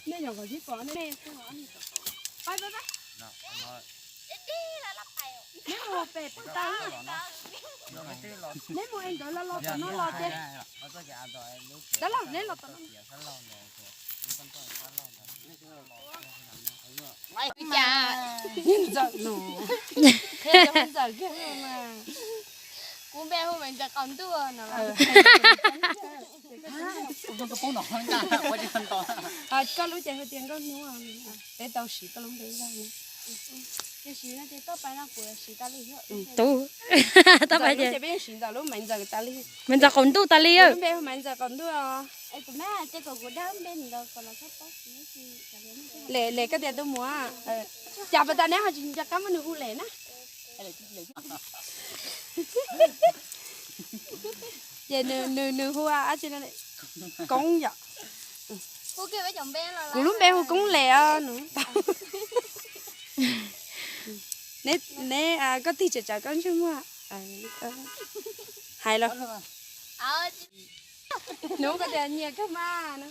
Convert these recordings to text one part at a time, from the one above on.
Nej nyuam qhuav sib pom nej. Pab pab pab. Neb mus pem pem taw. Neb mus es nkawd los los tom no los ces. Dab laug, neb los tom no. Ntxawm no. Ntxawm kiag no mas. Kuv npe hu Maiv Ntxawm Qaum Ntuj no. Koj lub ces hu tias Nkauj Hnub, peb tau siv koj lub npe ib zaug no. Tub, tau pais ces peb siv Ntxawm lub Maiv Ntxawm tas li. Maiv Ntxawm Qaum Ntuj tas li. Lub npe hu Maiv Ntxawm Qaum Ntuj os. Le, le koj tias tus muam, cas pas tas neb ho tsis nco qab muab nws hu le na. Ces nws, nws hu dab tsi no? Koob yom. Kuv lub npe hu Koob Les os. Neb, koj tig tsam tsam koj ntsej muag. Hais los. Hnub koj tias nyiam kawg mas,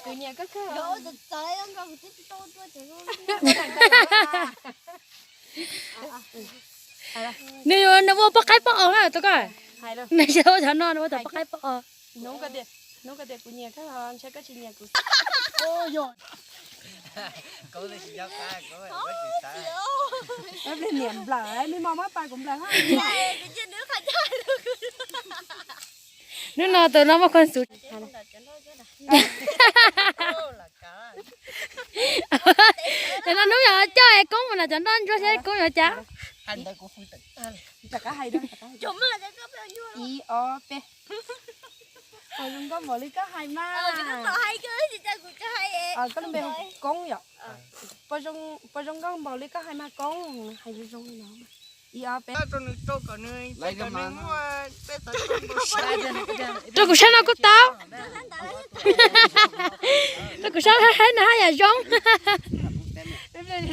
kuv nyiam koj kawg. Nws yuav nws ua poj qaib poj os na tau koj. Nws ua cov no nws ua cov poj qaib poj os. Hnub koj tias kuv nyiam koj, ntshe koj tsis nyiam kuv. Niam nplawm, me mos muab pais kuv nplawm. Hnub no tus no muaj khuj xu. Cov no hnub yog coj es koob mas no cov nroj ntsuab thiab koob yuav cas. Ib ob peb. Zoo nkauj npaum li koj hais mas. Koj lub npe hu Koob yom. Puas zoo nkauj npaum li koj hais mas Koob, hais zoo zoo li no. Ib ob peb. Rau kuv saib no kuj tau. Rau kuv saib haib no haj yam zoo.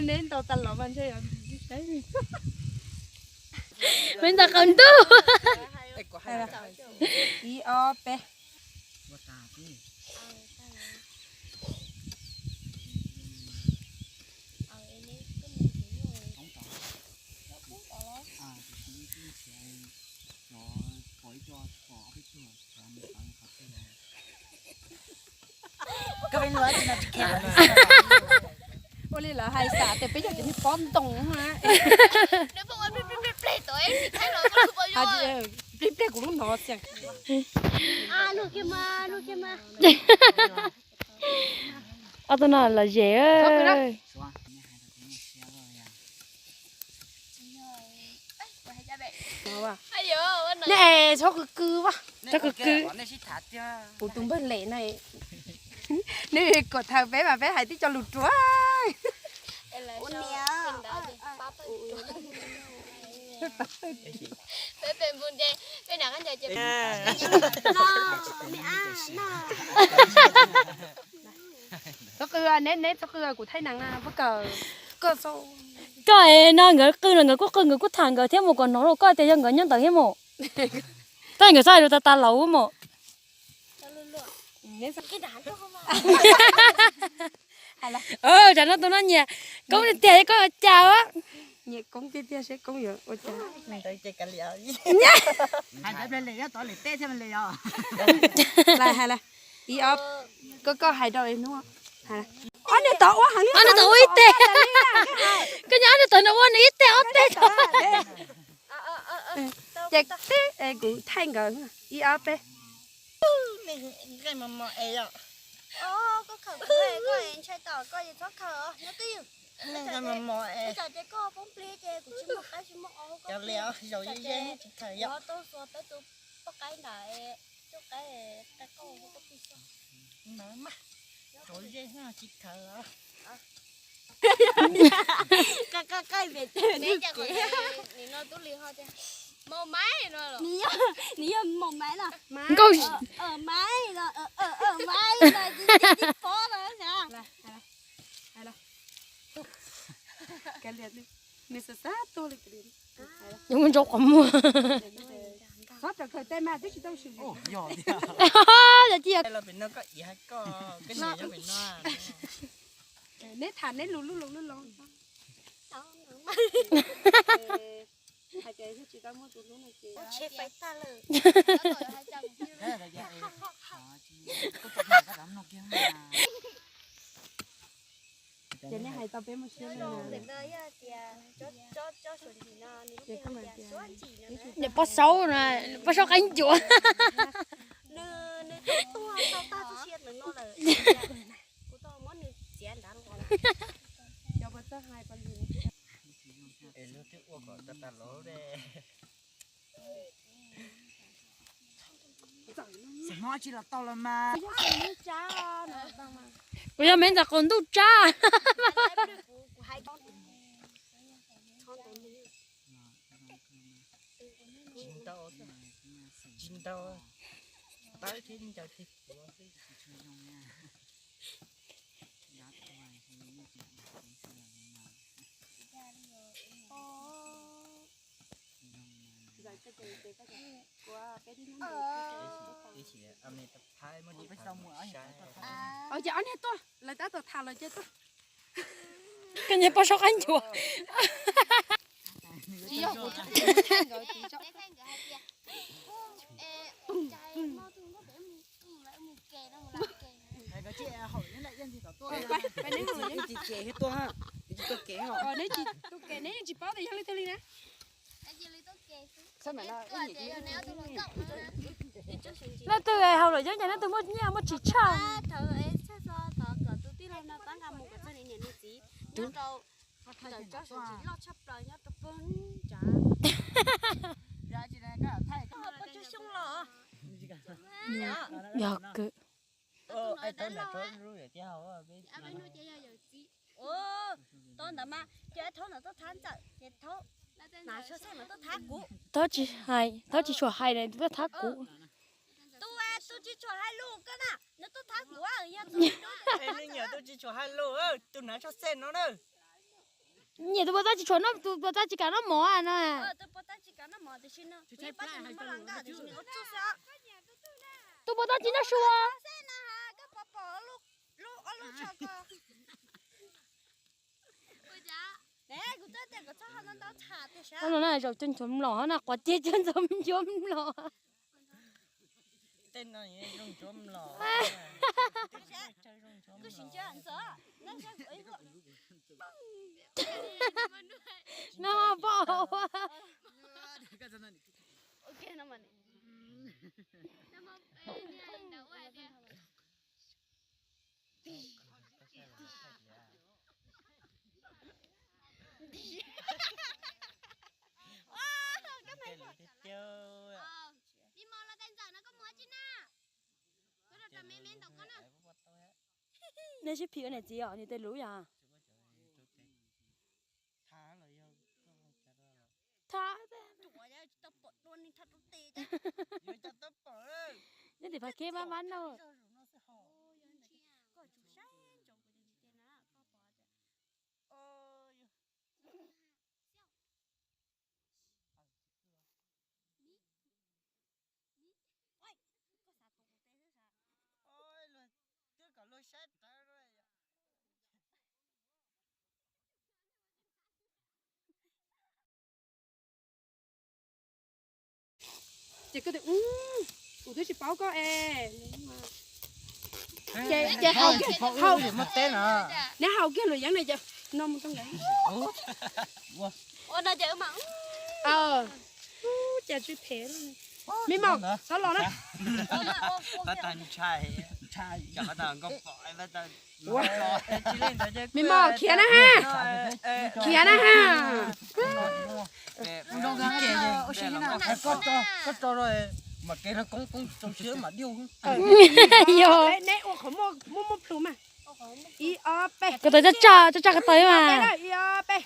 Neb ntaus tas los mas ntshe yog. Me ntawm qaum ntuj. Ib ob peb. Ua li lawv hais xav tias peb yog cov niag pob ntoo na. Plig plig kuv lub no xiag. Ob tug no lom zem. Nej txhob qw qw as. Txhob qw qw. Kuv tus npawg Lem no, nws kom thaum peb mas peb hais tib co lus ruam. Txhob qw, neb, neb txhob qw, kuv thaij nees na, pob kawg. Koj es no nkawd qw los nkawd kuj qw, nkawd kuj tham nkawd thiab mus kom hnov rau koj tias yog nkawd nyob ntawd thiab mus. Tab nkawd txhob hais lus tas tas laus mus. Tsam no tus no nyiam koob tiag tiag koj ua cas a? Nyiam koob tiag tiag seb koob yuav ua cas. Hais ntawd ple le, tov le teb thiab le os. Hais, hais, ib ob, koj, koj hais rau hnub. Ob niag tod ua heev li, ob niag tod ua ib teg. Koj nyob ob niag tod no ua nws ib teg ob teg tod. Ces kuv thaij nkawd ib ob peb. Nqaij mos mos es yom. Koj khawm kuv, koj ntshai tom koj es txhob khawm os, nyob twj ywm. Nqaij mos mos es. Tsam ces koj poob plig ces kuv tsis muaj qaib tsis muaj os. Cov liam zaum yeej yeej tsis khawm yom. Tau xuas peb tus poj qaib ntawd, tus qaib, qaib qauj koj plig xwb. Ntawd mas, tsuav zej tsis khawm os. Nws no tub li ho tias, mau maiv no los. Nws yog mau maiv no. Nkauj. Maiv no, maiv no, tib pob no na. Nws xav xav tuag li. Nws muab ntsaum qhov muag. Txhob raws khaws tej mas twb tsis tau swm. Yog tiag. Los pem no koj iab hais koj, koj niam yog pem no. Neb tham neb lus lub loo lub loo. Hais tias yog tsis tau muaj tus hlub no ces ces nej hais tau peb muaj siab li. Niam Pov Saub na, Pov Saub Qaib Ncuav. Kuv yog me ntxawm qaum ntuj tsab. Ces ob niag tuaj, lawv tab tom tham lawm ces tuaj. Koj niag Pov Saub Qaib Ncuav. Neb tsis paub tias yog leej twg li na. Leej twg haus luam yeeb ces leej twg muaj nyiaj muaj tsis tshaj. Yog kawg. Thaub tsis hais, thaub tsis tshua hais na, tuaj thab kuv. Nyiam tus puas tab tsis tshua noj, tus puas tab tsis kam noj mov no. Tus puas tab tsis noj sua. Zaum cov nchuav mlom na, quav tiag cov nchuav mlom. No pom. Nej sib phim ua niam txiv os, niam tes luv yom. Thab. Nyob tim Phav Kheb vab vab no. Ces koj tias, kuv twb tsis paub koj es. Ces, ces haus kiag, haus, neb haus kiag luam yeeb na ces no mus rau nkaus. Ua no ces wb mas, cas tsis phem. Me mos, txhob los na. Me mos, khiav na ha. Khiav na ha. Yog, neb ua qhov muaj muaj plhu mas. Ib ob peb. Ko taw tsaj tsaj, tsaj tsaj ko taw mas. Ib ob peb.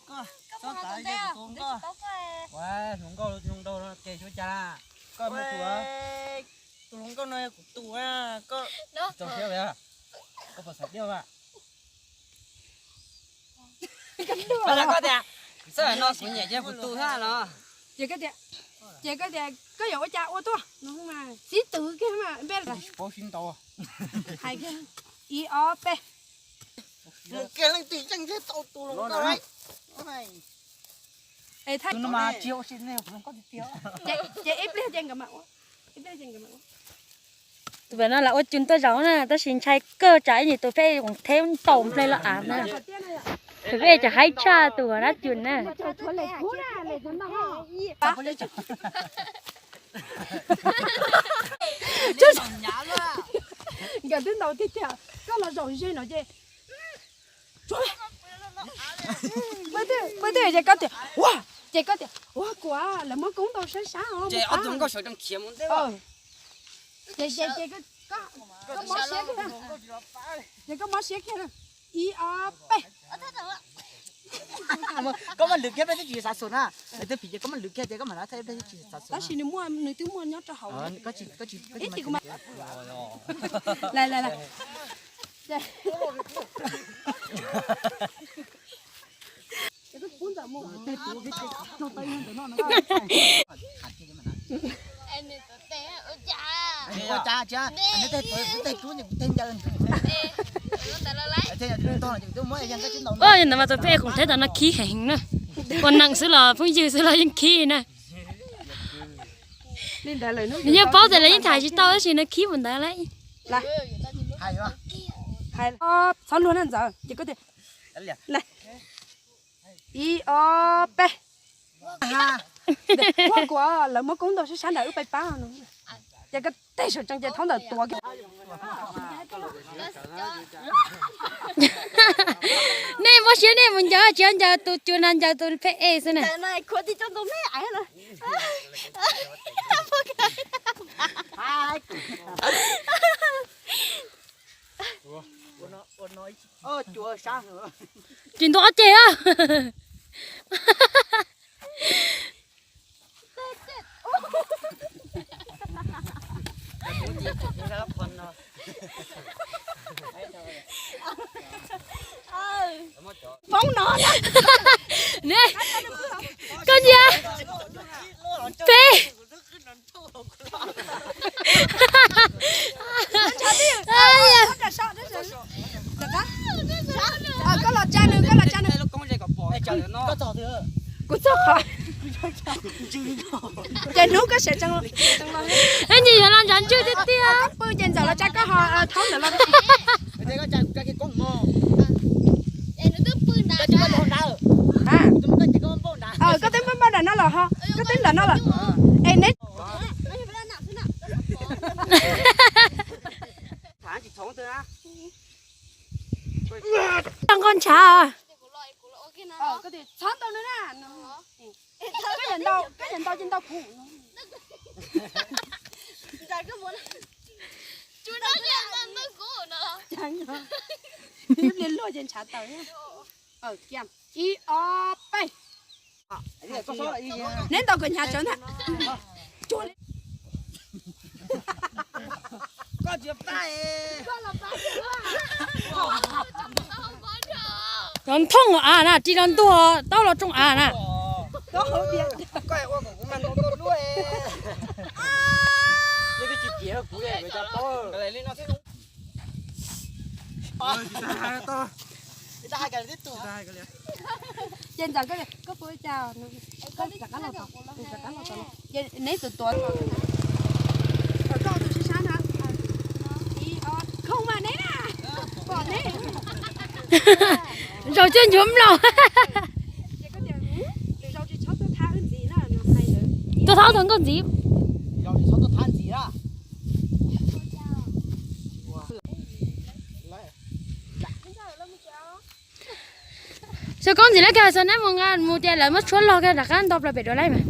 Koj, koj tav yog kuv tus hluas nkauj. Ua, hluas nkauj zoo nraug no ces xyov cas la. Koj muaj tus, tus hluas nkauj no yog kuv tus, koj txaus siab. Koj puas xav diaj a? Koj tias, koj tias, xab no kuv nyiam ces kuv tu thiab no. Ces koj tias, ces koj tias koj yuav ua cas ua tuaj no mas xib tw kiag mas npe hais kiag ib ob peb. Mus kiag leej twg yeej thiaj tau tus los koj lawm. Es thaij no mas tsis ua si ne, ces ib pliag ces nkawd mam ua, ib pliag ces nkawd mam ua. Tus pem no lam ua cus tuaj zaum na, tab sis ntshai kawg tsam ib nyuag tus peb qoom theb ntaus nplej los av na. Tus peb cov haib tshaj tus dab cus na. Nkawd twb ntaus tiag tiag, koj los zaum ze no ces pw twg ces koj tias ua, ces koj tias ua kuv lawv muab koob ntau sab sab os. Ces ob tug nkauj sawv tsees khiav mus ntej. Ces ces ces koj mob siab kiag, ces koj mob siab kiag na. Ib ob peb. Koj maj lwm kiag peb twb tsis xav xus na. Lawv twb phim ces koj maj lwm kiag ces koj mam li thaij peb twb tsis xav xus. Tab sis nws muaj, nws twb muaj nyob rau hauv. Ib tsis kuv mam. Lawv lawv lawv. Ntawd mas tus peb khoom theb tam no khib heev na. Ua neej xwb los phooj ywg xwb los yeej khib na. Nws yeej paub tias lawv yeej tham tsis tau tab sis nws khib mus ntawd lawm. Txhob luag na Ntxawm, ces koj tias ib ob peb. Ua kuv lawv muab koob ntau sab sab ntawm wb pais pab no. Ces koj tej saum tsees ces thaub ntawm tuav. Nej mob siab nej mus ncaws tsis ncaws tus cua na, ncaws tus pheej es xwb na. Tsis ntuav ob ceg a. Koj ntsia peb. Koj los tsa nws, koj los tsa nws. Kuv txog qhov. Ces hnub koj sawv tsees los. Nyias yuav los ntshav ntswg tiag tiag. Koj pw ces Ntxawm los tsa koj ho thaub ntawd los. Koj twb npaj npaj nram no los ho, koj twb nram no los. Es neb Txhob nqos ntshav. Txhob ntau na. Koj yuav ntau ces ntau kuv. Ib pliag luag ces ntshav tawm. Ib ob peb. Neb ntaus kom hnyav tsawv ntag. Los nthooj av na, ris los ntuag taub los rooj av na. Ces Ntxawm, koj puas cas? Neb tus tuav. Zaum cuaj ncuav mlom. Tuaj thab tus nkauj ntxiv. Xyov koob ntxiv lawv kawg xyov neb mus nqa mus tias lawv muab tshuab log kawg rov qab nto plaws pem dua laij mas.